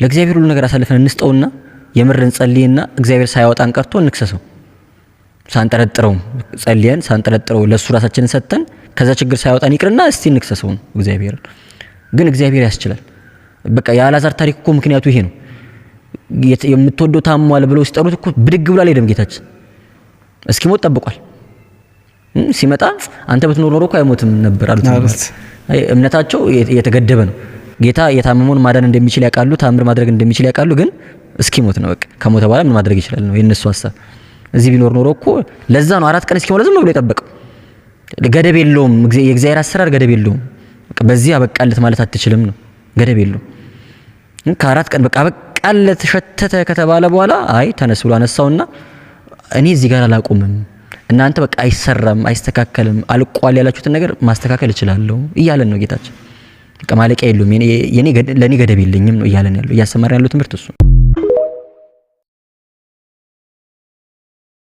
ለእግዚአብሔር ሁሉ ነገር አሳልፈን እንስጠውና የምር እንጸልይና እግዚአብሔር ሳያወጣን ቀርቶ እንክሰሰው። ሳንጠረጥረው ጸልየን፣ ሳንጠረጥረው ለእሱ ራሳችንን ሰጥተን ከዛ ችግር ሳያወጣን ይቅርና እስቲ እንክሰሰው ነው እግዚአብሔርን። ግን እግዚአብሔር ያስችላል። በቃ የአልዓዛር ታሪክ እኮ ምክንያቱ ይሄ ነው። የምትወደው ታሟል ብለው ሲጠሩት እኮ ብድግ ብሎ አልሄደም ጌታችን። እስኪሞት ጠብቋል። ሲመጣ አንተ ብትኖር ኖሮ እኮ አይሞትም ነበር አሉት። እምነታቸው የተገደበ ነው። ጌታ የታመመውን ማዳን እንደሚችል ያውቃሉ፣ ታምር ማድረግ እንደሚችል ያውቃሉ። ግን እስኪሞት ነው፣ በቃ ከሞተ በኋላ ምን ማድረግ ይችላል ነው የነሱ ሀሳብ። እዚህ ቢኖር ኖሮ እኮ፣ ለዛ ነው 4 ቀን እስኪሞላ ዝም ብሎ የጠበቀው። ገደብ የለውም። የእግዚአብሔር አሰራር ገደብ የለውም። በቃ በዚህ አበቃለት ማለት አትችልም ነው። ገደብ የለውም። ከ4 ቀን በቃ አበቃለት ሸተተ ከተባለ በኋላ አይ ተነስ ብሎ አነሳውና እኔ እዚህ ጋር አላቆምም፣ እናንተ በቃ አይሰራም፣ አይስተካከልም፣ አልቋል ያላችሁትን ነገር ማስተካከል እችላለሁ እያለን ነው ጌታችን። በቃ ማለቂያ የለውም። የኔ ለኔ ገደብ የለኝም ነው እያለን ያለው፣ እያስተማረን ያለው ትምህርት እሱ ነው።